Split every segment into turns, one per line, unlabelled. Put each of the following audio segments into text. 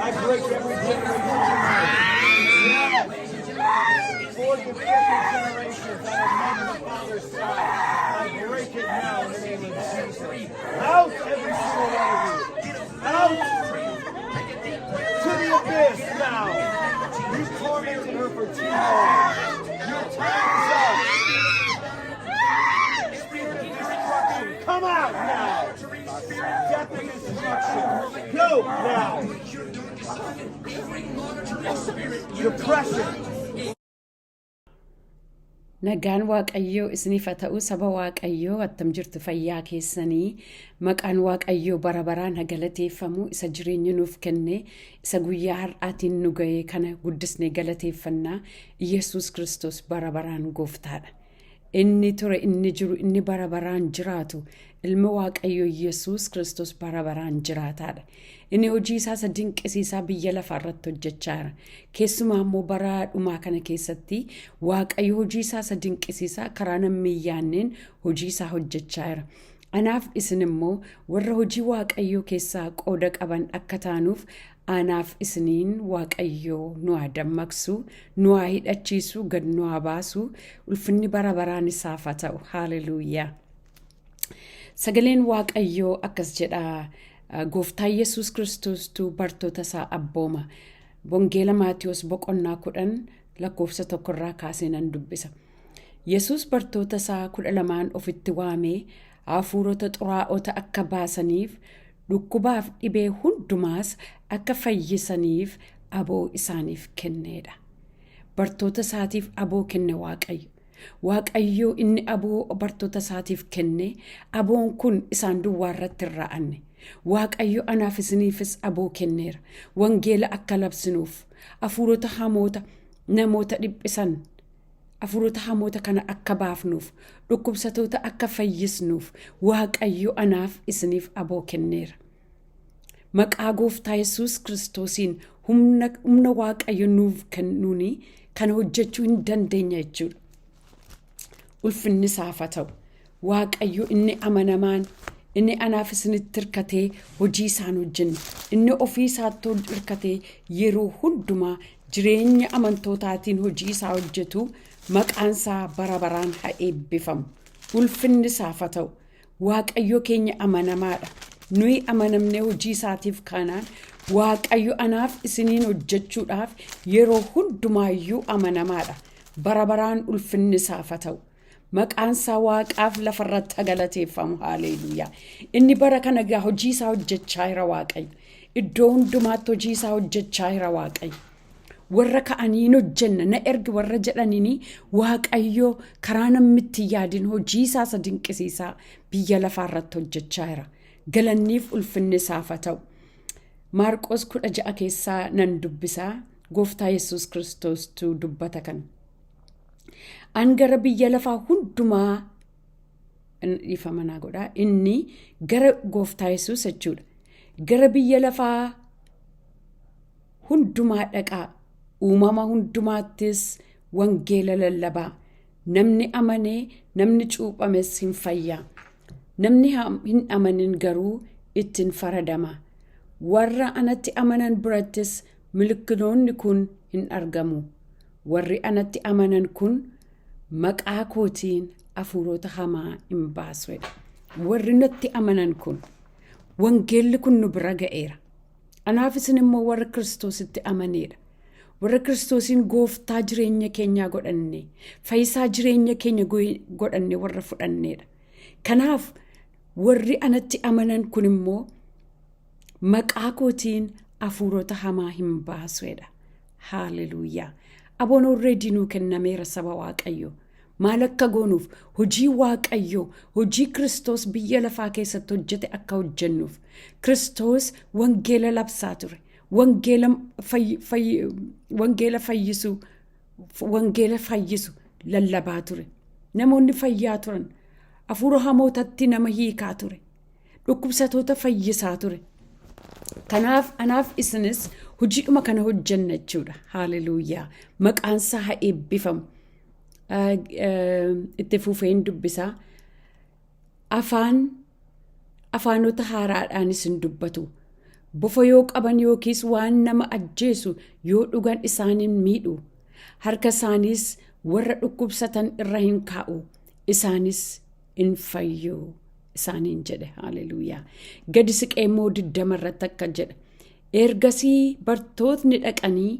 I break every generation tonight. Yes. Fourth and fifth generations on her mother and father's side. I break it now in the name of Jesus. Out, every single one of you. Out to the abyss now. You tormented her for too long. Your time is up. Spirit of destruction, come out now. Death and destruction, go now. Depression.
Nagaan Waaqayyoo isiniif haa ta'u. Saba Waaqayyoo, attam jirtu? Fayyaa keessanii? Maqaan Waaqayyoo bara baraan haa galateeffamu. Isa jireenya nuuf kenne, isa guyyaa har'aatiin nu ga'e kana guddisnee galateeffannaa. Yesuus Kiristoos bara baraan gooftaadha. Inni ture, inni jiru, inni bara baraan jiraatu, ilma Waaqayyoo Yesuus Kiristoos bara baraan jiraataadha. Inni hojii isaa isa dinqisiisaa biyya lafaa irratti hojjechaa jira. Keessumaa immoo bara dhumaa kana keessatti Waaqayyo hojii isaa isa dinqisiisaa karaa namni hin yaadneen hojii isaa hojjechaa jira. Anaaf isin immoo warra hojii Waaqayyoo keessaa qooda qaban akka taanuuf, anaaf isiniin Waaqayyoo nu haa dammaqsu, nu haa hidhachiisu, gad nu haa baasu. Ulfinni bara baraan isaaf haa ta'u. Haaleluuyaa. Sagaleen Waaqayyoo akkas jedha. Gooftaa Yesuus Kiristoostuu bartoota isaa abbooma. Wangeela Maatiyos boqonnaa 10 lakkoofsa 1rraa kaasee nan dubbisa. Yesuus bartoota isaa 12n ofitti waamee, hafuurota xuraa'ota akka baasaniif, dhukkubaaf dhibee hundumaas akka fayyisaniif aboo isaaniif kenneedha. Bartoota isaatiif aboo kenne Waaqayyo. Waaqayyo inni aboo bartoota isaatiif kenne, aboon kun isaan duwwaa irratti hin ra'anne. Waaqayyo anaaf isiniifis aboo kenneera. Wangeela akka labsinuuf, hafuurota hamoota namoota dhiphisan, hafuurota hamoota kana akka baafnuuf, dhukkubsatoota akka fayyisnuuf Waaqayyo anaaf isiniif aboo kenneera. Maqaa Gooftaa Yesuus Kiristoosiin humna Waaqayyo nuuf kennuuni kana hojjechuu hin dandeenya jechuudha. Ulfinni isaaf haa ta'u. Waaqayyo inni amanamaan, inni anaaf isinitti hirkatee hojii isaan hojjennu, inni ofii isaatti hirkatee yeroo hundumaa jireenya amantootaatiin hojii isaa hojjetu, maqaan isaa bara baraan haa eebbifamu. Ulfinni isaaf haa ta'u. Waaqayyo keenya amanamaadha. Nuyi amanamnee hojii isaatiif kanaan Waaqayyo anaaf isiniin hojjechuudhaaf yeroo hundumaayyuu amanamaadha. Bara baraan ulfinni isaaf haa ta'u. Maqaan isaa waaqaaf lafarratti haa galateeffamu. Haaleluuyaa. Inni bara kana egaa hojii isaa hojjechaa jira Waaqayyo. Iddoo hundumaatti hojii isaa hojjechaa jira Waaqayyo. Warra ka'anii hin hojjenna, na ergi warra jedhaniini, Waaqayyo karaa namni itti hin yaadin hojii isaa isa dinqisiisaa biyya lafaa irratti hojjechaa jira. Galanniif ulfinni isaaf haa ta'u. Maarqos 16 keessaa nan dubbisaa. Gooftaa Yesuus Kiristoostu dubbata kana. An gara biyya lafaa hundumaa dhiifama naa godhaa. Inni gara Gooftaa Yesuus jechuudha. Gara biyya lafaa hundumaa dhaqaa, uumama hundumaattis wangeela lallabaa. Namni amanee namni cuuphames hin fayyaa. Namni hin amanin garuu ittiin faradama. Warra anatti amanan birattis milikkitoonni kun hin argamu. Warri anatti amanan kun maqaa kootiin hafuurota hamaa hin baasu. Warri natti amanan kun, wangeelli kun nu bira ga'eera. Anaaf isin immoo warra Kiristoositti amaneedha. Warra Kiristoosiin gooftaa jireenya keenyaa godhanne, fayyisaa jireenya keenya godhanne warra fudhanneedha. Kanaaf warri anatti amanan kun immoo maqaa kootiin hafuurota hamaa hin baasuudha. Haaleluuyaa. Aboon already nuu kennameera, saba Waaqayyo. Maal akka goonuuf? Hojii Waaqayyoo, hojii Kiristoos biyya lafaa keessatti hojjete akka hojjennuuf. Kiristoos wangeela labsaa ture. Wangeela fayyisu, wangeela fayyisu lallabaa ture. Namoonni fayyaa turan. Hafuura hamootatti nama hiikaa ture. Dhukkubsatoota fayyisaa ture. Kanaaf anaaf isinis hojiidhuma kana hojjenna jechuudha. Haaleluuyaa. Maqaan isaa haa eebbifamu. Itti fufeen dubbisaa. Afaanota haaraadhaanis hin dubbatu. Bofa yoo qaban yookiis waan nama ajjeesu yoo dhugan isaan hin miidhu. Harka isaaniis warra dhukkubsatan irra hin kaa'u. Isaanis in fayyu isaaniin jedhe. Haleluuyaa. Gadi siqee immoo 20 irratti akka jedha. Ergasii bartootni dhaqanii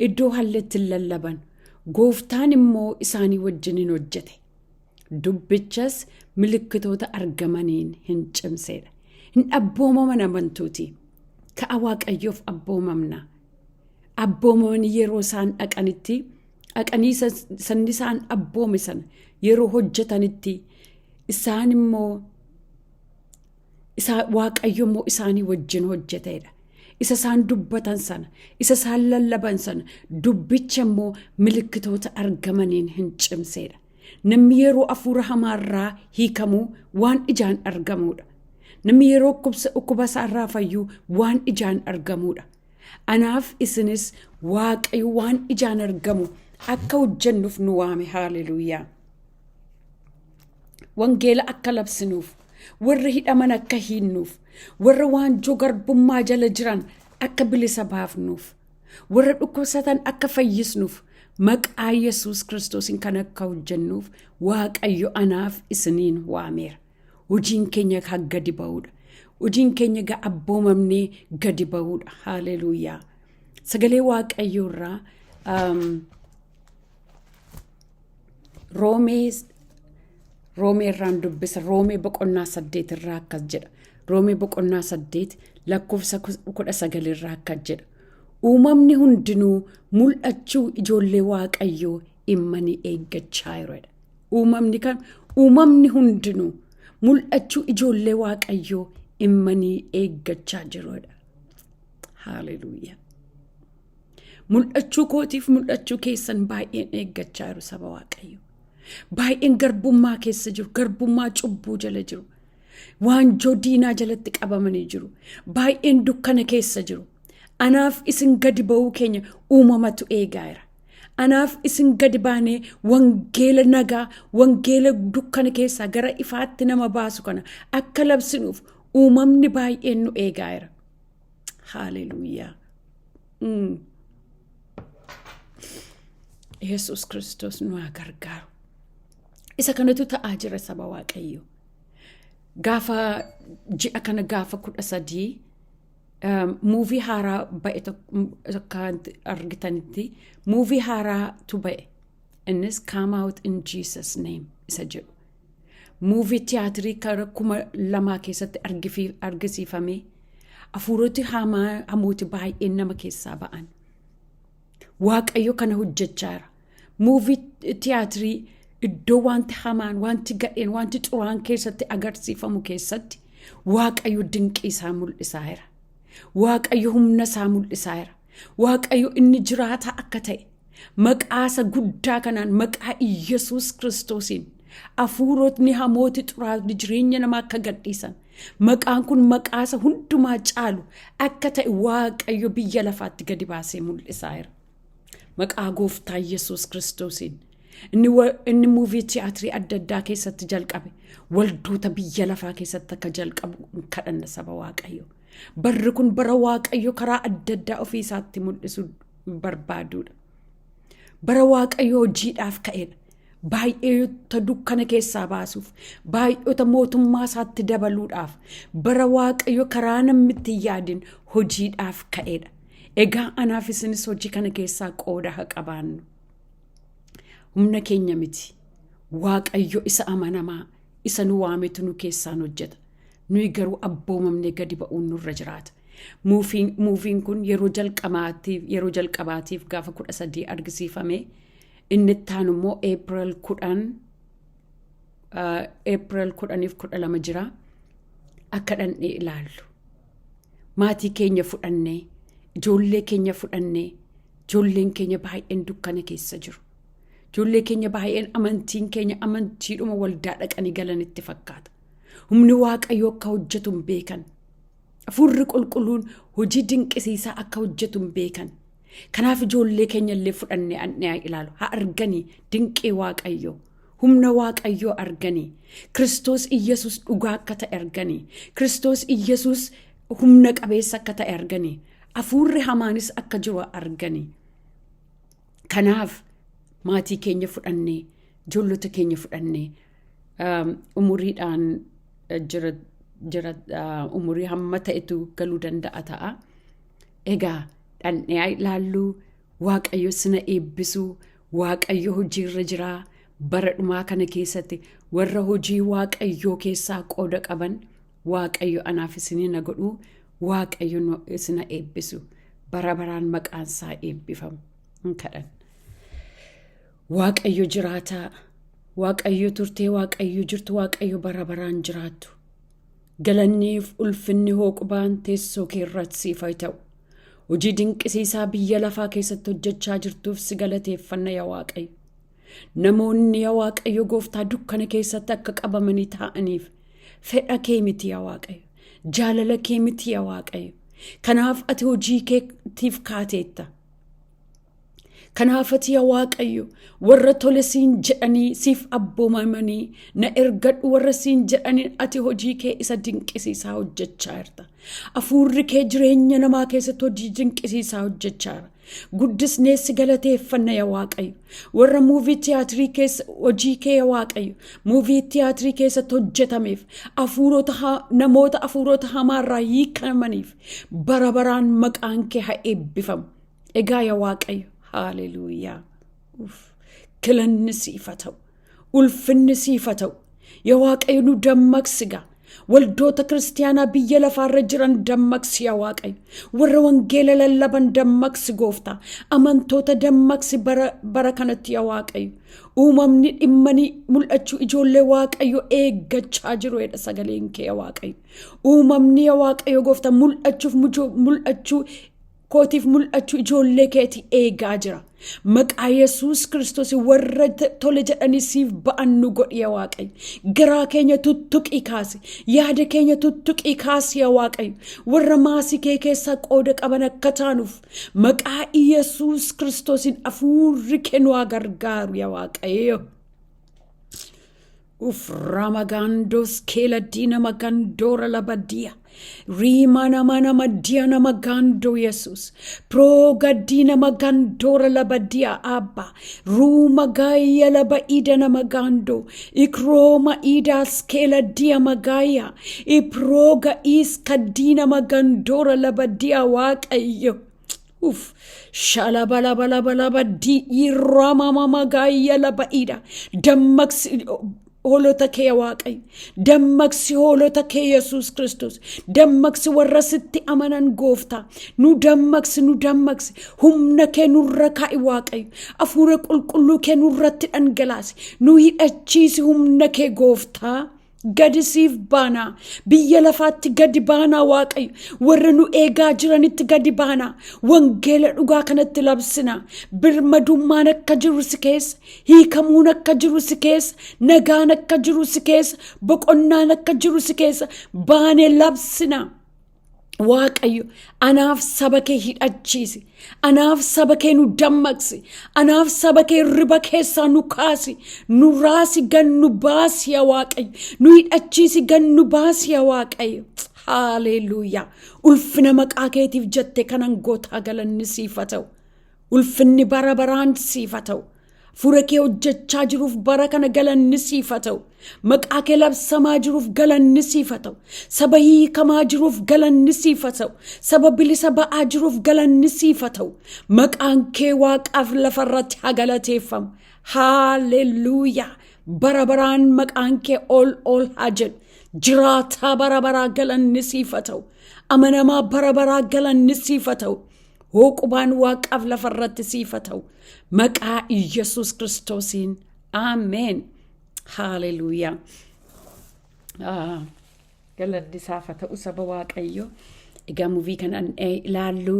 iddoo halletti hin lallaban. Gooftaan immoo isaanii wajjin hin hojjete. Dubbichas milikkitoota argamaniin hin cimseedha. Hin abboomaman amantuuti. Ka'a Waaqayyoof abboomamna. Abboomamanii yeroo isaan dhaqanitti, dhaqanii sanni isaan abboome sana yeroo hojjetanitti, isaan immoo Waaqayyo immoo isaanii wajjin hojjeteedha. Isa isaan dubbatan sana, isa isaan lallaban sana, dubbicha immoo milikkitoota argamaniin hin cimseedha. Namni yeroo hafuura hamaarraa hiikamu waan ijaan argamuudha. Namni yeroo dhukkuba isaarraa fayyu waan ijaan argamuudha. Anaaf isinis Waaqayyo waan ijaan argamu akka hojjennuuf nu waame. Haaleluuyaa. Wangeela akka labsinuuf, warra hidhaman akka hiinnuuf, warra waanjoo garbummaa jala jiran akka bilisa baafnuuf, warra dhukkubsatan akka fayyisnuuf, maqaa Yesuus Kiristoosiin kan akka hojjennuuf Waaqayyo anaaf isiniin waameera. Hojiin keenya kan gadi ba'uudha. Hojiin keenya ga abboomamnee gadi ba'uudha. Haaleluuyaa. Sagalee Waaqayyoo irraa Roomee irraan dubbisa. Roomee boqonnaa 8 irraa akkas jedha. Roomee boqonnaa 8 lakkoofsa 19 irraa akkas jedha. Uumamni hundinuu mul'achuu ijoollee Waaqayyoo immanii eeggachaa jiru. Uumamni hundinuu mul'achuu ijoollee Waaqayyoo immanii eeggachaa jirudha. Haaleluuyaa. Mul'achuu kootiif mul'achuu keessan baay'een eeggachaa jiru saba Waaqayyoo. Baay'een garbummaa keessa jiru, garbummaa cubbuu jala jiru. Waanjoo diinaa jalatti qabamanii jiru. Baay'een dukkana keessa jiru. Anaaf isin gadi ba'uu keenya uumamatu eegaa jira. Anaaf isin gadi baanee wangeela nagaa, wangeela dukkana keessaa gara ifaatti nama baasu kana akka labsinuuf uumamni baay'een nu eegaa jira. Haaleluuyaa. Yesuus Kiristoos nu haa gargaaru. Isa kanatu ta'aa jira, saba Waaqayyoo. Gaafa ji'a kana gaafa 13 movie haaraa ba'e akka argitanitti, movie haaraatu ba'e. Innis "Come Out in Jesus Name" isa jedhu. Movie tiyaatirii kara 2000 keessatti argisiifame, hafuuroti hamooti baay'een nama keessaa ba'an. Waaqayyo kana hojjechaa jira. Movie tiyaatirii iddoo wanti hamaan, wanti gadheen, wanti xuraan keessatti agarsiifamu keessatti Waaqayyo dinqii isaa mul'isaa jira. Waaqayyo humna isaa mul'isaa jira. Waaqayyo inni jiraataa akka ta'e maqaa isa guddaa kanaan, maqaa Iyyasuus Kiristoosiin, hafuurotni hamooti xuraawni jireenya namaa akka gadhiisan, maqaan kun maqaa isa hundumaa caalu akka ta'e Waaqayyo biyya lafaatti gadi baasee mul'isaa jira. Maqaa Gooftaa Yesuus Kiristoosiin. Inni movie tiyaatirii adda addaa keessatti jalqabe waldoota biyya lafaa keessatti akka jalqabu kadhanna, saba Waaqayyo. Barri kun bara Waaqayyo karaa adda addaa ofii isaatti mul'isu barbaaduudha. Bara Waaqayyo hojiidhaaf ka'edha. Baay'eeta dukkana keessaa baasuuf, baay'oota mootummaa isaatti dabaluudhaaf, bara Waaqayyo karaa namni itti hin yaadin hojiidhaaf ka'edha. Egaa anaaf isinis hojii kana keessaa qooda haa qabaannu. Humna keenya miti. Waaqayyo isa amanamaa isa nu waametu nu keessaan hojjeta. Nuyi garuu abboomamnee gadi ba'uun nurra jiraata. Movien kun yeroo jalqabaatiif gaafa 13 argisiifame. Inni itti aanu immoo April 10, April 10f 12 jira. Akka dhandhee ilaallu. Maatii keenya fudhannee, ijoollee keenya fudhannee, ijoolleen keenya baay'een dukkana keessa jiru. Ijoollee keenya baay'een amantiin keenya amantiidhuma waldaa dhaqanii galanitti fakkaata. Humni Waaqayyoo akka hojjetu hin beekan. Hafuurri Qulqulluun hojii dinqisiisaa akka hojjetu hin beekan. Kanaaf ijoollee keenya illee fudhannee dhaqnee ilaalu. Haa arganii dinqii Waaqayyoo. Humna Waaqayyoo arganii. Kiristoos Iyyasuus dhugaa akka ta'e arganii. Kiristoos Iyyasuus humna qabeessa akka ta'e arganii, hafuurri hamaanis akka jiru arganii. Kanaaf maatii keenya fudhannee, ijoollota keenya fudhannee, umuriidhaan jira jira, umurii hamma ta'etu galuu danda'a ta'a. Egaa dhandhee ilaalluu. Waaqayyo sina eebbisuu. Waaqayyo hojiirra jiraa. Bara dhumaa kana keessatti warra hojii Waaqayyoo keessaa qooda qaban Waaqayyo anaaf isinii na godhuu. Waaqayyo isina eebbisu. Bara baraan maqaan isaa eebbifamu. Hin kadhan. Waaqayyo jiraataa, Waaqayyo turtee, Waaqayyo jirtu, Waaqayyo bara baraan jiraattu. Galanniif ulfinni hooqubaan teessoo kee irratti siif haa ta'u. Hojii dinqisiisaa biyya lafaa keessatti hojjechaa jirtuuf si galateeffanna, yaa Waaqayyo. Namoonni, yaa Waaqayyo gooftaa, dukkana keessatti akka qabamanii taa'aniif fedha kee miti, yaa Waaqayyo. Jaalala kee miti, yaa Waaqayyo. Kanaaf ati hojii keetiif kaateetta. Kanaaf ati, yaa Waaqayyo, warra tole siin jedhanii siif abboomamanii, na ergadhu warra siin jedhanii, ati hojii kee isa dinqisiisaa hojjechaa jirta. Hafuurri kee jireenya namaa keessatti hojii dinqisiisaa hojjechaa jira. Guddisnee si galateeffanna, yaa Waaqayyo. Warra movie tiyaatirii keessa hojii kee, yaa Waaqayyo, movie tiyaatirii keessatti hojjetameef, hafuurota namoota hafuurota hamaarraa hiikamaniif bara baraan maqaan kee haa eebbifamu. Egaa yaa Waaqayyo, haaleluuyaa. Galanni siif haa ta'u. Ulfinni siif haa ta'u. Yaa Waaqayyo, nu dammaqsi gaa. Waldoota kiristaanaa biyya lafaarra jiran dammaqsi, yaa Waaqayyo. Warra wangeela lallaban dammaqsi, gooftaa. Amantoota dammaqsi bara, bara kanatti, yaa Waaqayyo. Uumamni dhimmanii mul'achuu ijoollee Waaqayyo eeggachaa jiru jedha sagaleen kee, yaa Waaqayyo. Uumamni, yaa Waaqayyo gooftaa, mul'achuuf mul'achuu kootiif mul'achuu ijoollee keetii eegaa jira. Maqaa Yesuus Kiristoos warra tole jedhanii siif ba'an nu godhi, yaa Waaqayyo. Garaa keenya tuttuqii kaasi. Yaada keenya tuttuqii kaasi, yaa Waaqayyo. Warra maasii kee keessaa qooda qaban akka taanuuf maqaa Yesuus Kiristoosiin hafuurri kee nu haa gargaaru, yaa Waaqayyo. Uf ramagandos keela diina magandora labadia. Rima nama nama dia nama gando Yesus. Proga dina magandora labadia abba. Ruma gaya laba ida namagando. Ikroma ida skela dia magaya. Iproga iska dina magandora labadia, Waaqayyo. Uf, shalabalabalaba di irramamamagaya labaidha. Dammaqsi hoolota kee, Waaqayyo. Dammaqsi hoolota kee, Yesuus Kiristoos. Dammaqsi warra sitti amanan, gooftaa. Nu dammaqsi, nu dammaqsi. Humna kee nurra kaa'i, Waaqayyo. Hafuura qulqulluu kee nurratti dhangalaasi. Nu hidhachiisi humna kee, gooftaa. Gadi siif baanaa, biyya lafaatti gadi baanaa, Waaqayyo. Warra nu eegaa jiranitti gadi baanaa, wangeela dhugaa kanatti labsinaa. Birmadummaan akka jiru si keessa, hiikamuun akka jiru si keessa, nagaan akka jiru si keessa, boqonnaan akka jiru si keessa baanee labsinaa. Waaqayyo, anaaf saba kee hidhachiisi. Anaaf saba kee nu dammaqsi. Anaaf saba kee riba keessaa nu kaasi. Nu raasi, gan nu baasi, yaa Waaqayyo. Nu hidhachiisi, gan nu baasi, yaa Waaqayyo. Haaleluuyaa. Ulfina maqaa keetiif jette kanan gootaa galanni siif haa ta'u. Ulfinni bara baraan siif haa ta'u. Hafuura kee hojjechaa jiruuf bara kana galanni siif haa ta'u. Maqaa kee labsamaa jiruuf galanni siif haa ta'u. Saba hiikamaa jiruuf galanni siif haa ta'u. Saba bilisa ba'aa jiruuf galanni siif haa ta'u. Maqaan kee waaqaaf lafarratti haa galateeffamu. Haaleluuyaa. Bara baraan maqaan kee ol ol haa jedhu. Jiraataa bara baraa galanni siif haa ta'u. Amanamaa bara baraa galanni siif haa ta'u. Hooqubaan waaqaaf lafarratti siif haa ta'u. Maqaa Yesuus Kiristoosiin. Ameen. Haaleluuyaa. Galanni isaaf haa ta'u, saba Waaqayyo. Egaa movie kana ilaallu,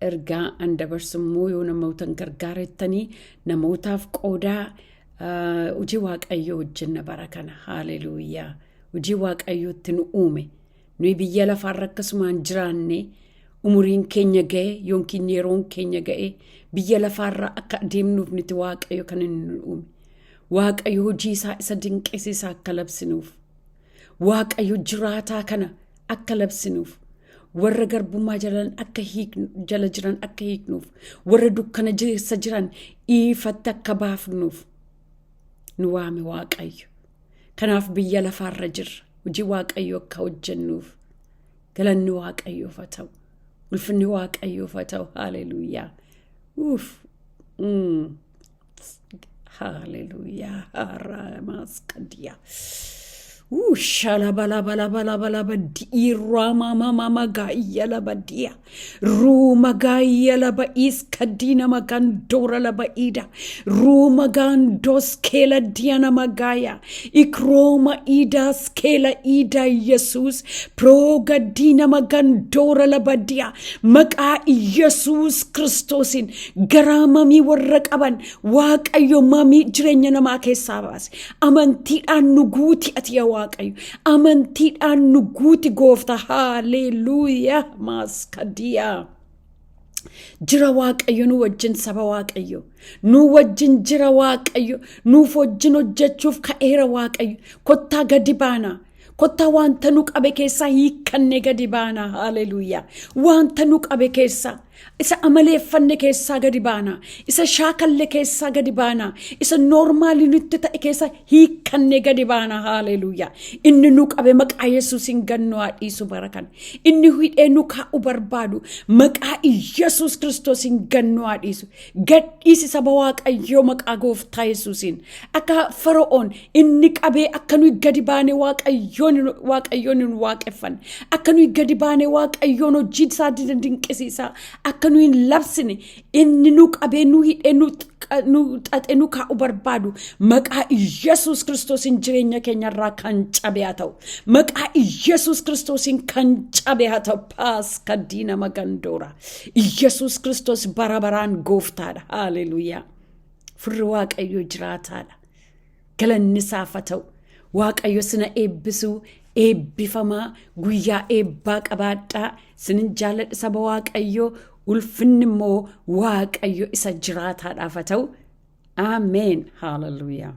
ergaa an dabarsu immoo yoo namoota gargaarettanii namootaaf qoodaa. Hojii Waaqayyoo hojjenna bara kana. Haaleluuyaa. Hojii Waaqayyootti nu uume. Nuyi biyya lafaarra akkasumaan jiraanne umuriin keenya ga'e yookiin yeroon keenya ga'e biyya lafaarra akka adeemnuuf nuti Waaqayyo kan inni nu uume. Waaqayyo hojii isaa isa dinqisiisaa akka labsinuuf. Waaqayyo jiraataa kana akka labsinuuf, warra garbummaa jalan akka hiiknu, jala jiran akka hiiknuuf, warra dukkana keessa jiran ifatti akka baafnuuf nu waame Waaqayyo. Kanaaf biyya lafaarra jirra, hojii Waaqayyo akka hojjennuuf. Galanni Waaqayyoof haa ta'u. Ulfinni Waaqayyoof haa ta'u. Haleluuyaa. Uuf. Haleluuyaa. Haramaskadiyaa. Shalabalabalabalabalabadiirraamamamagaayalabadiya ruumagaayalaba iskadiinamagandooralaba ida ruumagandooskeela diyanamagaaya ikrooma idaaskeela ida Yesuus proogadiinamagandooralabadiya. Maqaa Yesuus Kiristoosiin garaa mamii warra qaban, Waaqayyo mamii jireenya namaa keessaa baase. Amantiidhaan nu guuti ati, yaa Waaqayyo. Amantiidhaan nu guuti, goofta. Haaleluuyaa. Maaskadiyaa. Jira Waaqayyo nu wajjin, saba Waaqayyo. Nu wajjin jira Waaqayyo. Nuuf wajjin hojjechuuf ka'eera Waaqayyo. Kottaa gadi baanaa. Kottaa wanta nu qabe keessaa hiikkannee gadi baanaa. Haaleluuyaa. Wanta nu qabe keessaa. Isa amaleeffanne keessaa gadi baanaa. Isa shaakalle keessaa gadi baanaa. Isa normal nutti ta'e keessaa hiikkannee gadi baanaa. Haaleluuyaa. Inni nu qabe maqaa Yesuusiin gannoo haa dhiisu bara kana. Inni hidhee nu kaa'u barbaadu maqaa Yesuus Kiristoosiin gannoo haa dhiisu. Gadhiisi, saba Waaqayyoo, maqaa gooftaa Yesuusiin. Akka Fara'oon inni qabee akka nuyi gadi baane Waaqayyoon nu waaqeffanne. Akka nuyi gadi baane Waaqayyoon hojii isaa dinqisiisaa akka nuyi hin labsine inni nu qabee, nu hidhee, nu xaxee nu kaa'u barbaadu maqaa Yesuus Kiristoosiin jireenya keenyarraa kan cabe haa ta'u. Maqaa Yesuus Kiristoosiin kan cabe haa ta'u. Paaska diina magandoora. Yesuus Kiristoos bara baraan gooftaadha. Haaleluuyaa. Furri Waaqayyoo jiraataadha. Galanni isaaf haa ta'u. Waaqayyo sina eebbisuu. Eebbifamaa, guyyaa eebbaa qabaadhaa. Sinin jaalladha, saba Waaqayyoo. Ulfinni immoo Waaqayyo isa jiraataadhaaf haa ta'u. Ameen. Haaleluyyaa.